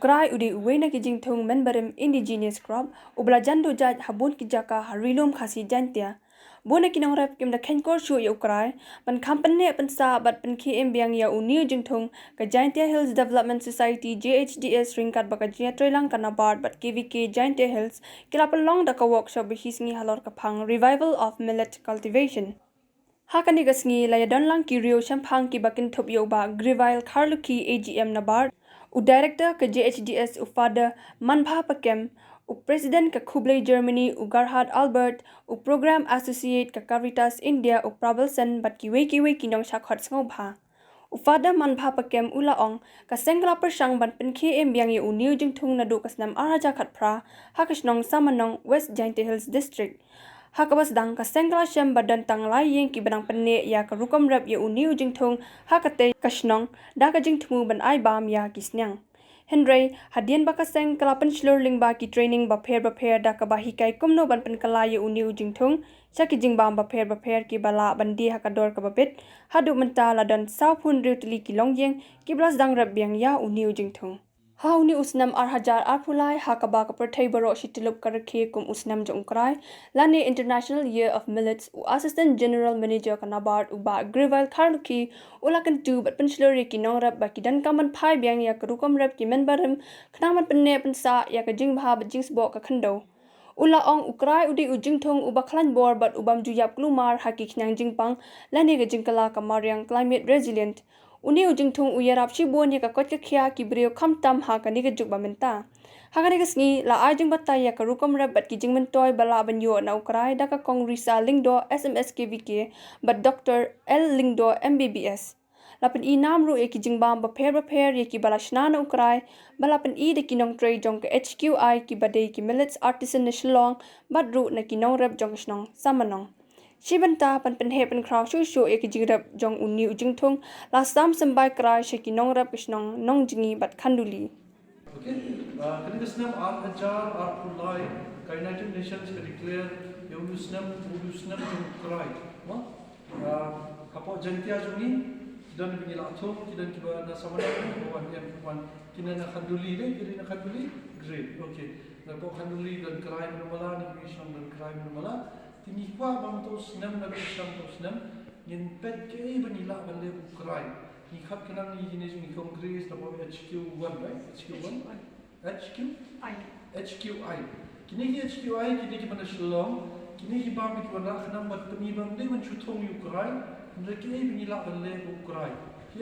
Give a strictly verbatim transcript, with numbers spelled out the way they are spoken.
Krai u dei uwei na ki jingthung mynbarim indigenous crop uba la jan duh jait ha bun ki jaka ha Ri-lum Khasi Jaintia. Bun na ki nongrep kim da khein kor shuh ïa u krai ban kham pynneh pynsah bad pynkhie im biang ïa une u jingthung. Ka Jaintia Hills Development Society, J H D S, ryngkat bad ka jingïatreilang ka NABARD bad K V K Jaintia Hills ki la pynlong da ka workshop ba shisngi halor ka phang Revival of Millet Cultivation. Ha kane ka sngi la ïadon lang ki riew shemphang kiba kynthup ïa u Bah Greville Kharlukhi, A G M NABARD, u Director ka J H D S u Father Manbha Pakem, u President ka Khublei Germany u Gerhard Albert, u Program Associate ka Caritas India u Prabal Sen bad kiwei kiwei ki nongshah khot sngewbha. U Father Manbha Pakem u la ong, ka seng ka la pyrshang ban pynkhie im biang ïa une u jingthung naduh ka snem arhajar khatphra ha ka shnong Samanong, West Jaintia Hills District. Ha kaba sdang, ka seng ka la shem ba don tang lai ïing kiba nang pynneh ïa ka rukom rep ïa une u jingthung ha katei ka shnong da ka jingthmu ban ai bam ïa ki sniang. Hynrei hadien ba ka seng ka la pynshlur lyngba ki training bapher bapher da kaba hikai kumno ban pynkylla ïa une u jingthung sha ki jingbam bapher bapher kiba lah ban die ha ka dor kaba bit, haduh mynta la don sawphew hynriew tylli ki longïing kiba la sdang rep biang ïa une u jingthung. Ha une u snem arhajar arphew lai, ha kaba ka pyrthei baroh shi tyllup ka rakhe kum u snem jong u krai lane International Year of Millets, u Assistant General Manager ka NABARD u Bah Greville Kharlukhi u la kyntu bad pynshlur ïa ki nongrep ba ki donkam ban phai biang ïa ka rukom rep ki mynbarim khnang ban pynneh pynsah ïa ka jingbha bad jingsboh ka khyndew. U la ong, u krai u dei u jingthung uba khlaiñ bor bad u bym ju ïap kulmar ha ki khñiang jingpang lane ka jingkylla ka mariang, climate resilient. Une u jingthung u ïarap shibun ïa ka koit ka khiah ki briew, khamtam ha kane ka juk ba mynta. Ha kane ka sngi la ai jingbatai ïa ka rukom rep bad ki jingmyntoi ba lah ban ïoh na u krai da ka Kong Risa Lyngdoh, S M S K V K, bad Doctor L Lyngdoh, M B B S. La pyni nam ruh ïa ki jingbam bapher bapher ïa kiba la shna na u krai, ba la pyni da ki nongtrei jong ka H Q I kiba dei ki Millets Artisan na Shillong bad ruh na ki nongrep jong ka shnong Samanong. Shi bynta ban pynheh pynkhraw shuh shuh ïa ki jingrep jong une u jingthung, la sam symbai krai sha ki nongrep ka shnong Nongjngi bad Khanduli. Okay, uh, kane ka snem arhajar arphew lai, ka United Nations ka declare ïa une u snem, une u snem jong u krai. Mo? Uh, hapoh Jaintia jong ngi, ki don ba ngi la thung, ki don kiba na Samanong, kiba wan, ïa, kiba wan, ki na, na Khanduli de, ki na Khanduli? Great, okay. Na hapoh Khanduli don krai mynno mynno, na ki shong don krai mynno mynno. Te ngi kwah ba mynta u snem, na ka snem, mynta u snem, ngin peit kaei ba ngi lah ban leh u krai. Ngi khot khnang ïa kine jong ngi Congress, na hapoh H Q one, right? H Q one? H Q? I. H Q I. Kine ki H Q I, kine kiba na Shillong, kine ki bam kiba na khnang ban pyni ba ym dei ban shu thung ïa u krai, hynrei kaei ba ngi lah ban leh u krai. Ki